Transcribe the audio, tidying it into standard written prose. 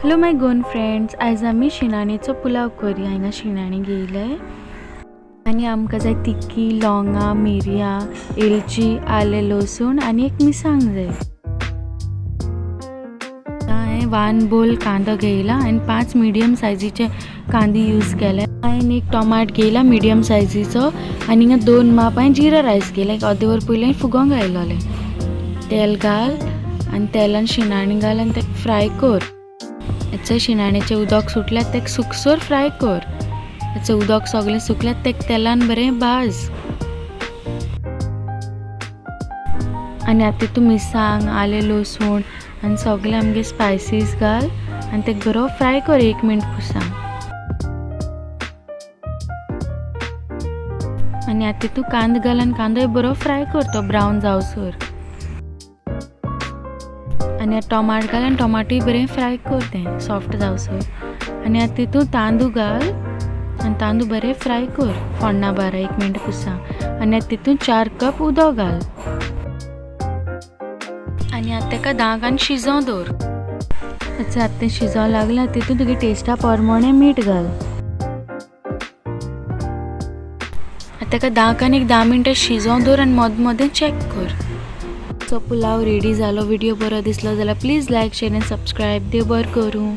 Hello my Goan friends, आयज आमी शिणाणेचो पुलाव करया. हांगा शिणाणे घेयले आनी आमकां जाय तिखी, लवंगां, मिरयां, वेलची, आलें, लसूण आनी एक मिरसांग जाय. हांवें 1 बोल कांदो घेयला आनी 5 मिडियम सायजीचे कांदे यूज केले. हांवें एक टोमाट घेयला मिडियम सायजीचो आनी हिंगा 2 माप हांवें जिरा रायस घेयला. एक अर्दे वर पयलीं फुगोंक घायलोलें. तेल घाल आनी तेलान शिणाणी घाल आनी तेका फ्राय कर. हेचे शिणाणेचें उदक सुटल्यार तेका सुकसर फ्राय कर. हेचें उदक सगळें सुकल्यार तेका तेलान बरें भाज. आनी आतां तितून मिरसांग, आलें, लसूण आनी सगळे आमगे स्पायसीस घाल आनी तेका बरो फ्राय कर 1 मिनट पुसा. आनी आतां तितून कांदो घाल आनी कांदोय बरो फ्राय कर तो ब्रावन जावसर. आनी आतां टोमाट घाल आनी टोमाटूय बरें फ्राय कर तें सॉफ्ट जावसर. आनी आतां तितून तांदूळ घाल आनी तांदूळ बरें फ्राय कर फोण्णा बारा 1 मिनट पुसा. आनी आतां तितून 4 कप उदक घाल आनी आतां तेका 10 शिजोवंक दवर. आतां तें शिजोवंक लागलें तितून तुगे टेस्टा प्रमाणें मीठ घाल. आतां तेका 10 एक 10 मिनटां शिजोवंक दवर आनी मदें मदें चॅक कर. सो पुलाव रेडी जालो. व्हिडिओ बरो दिसलो जाल्यार please like, share and subscribe. देव बरें करूं.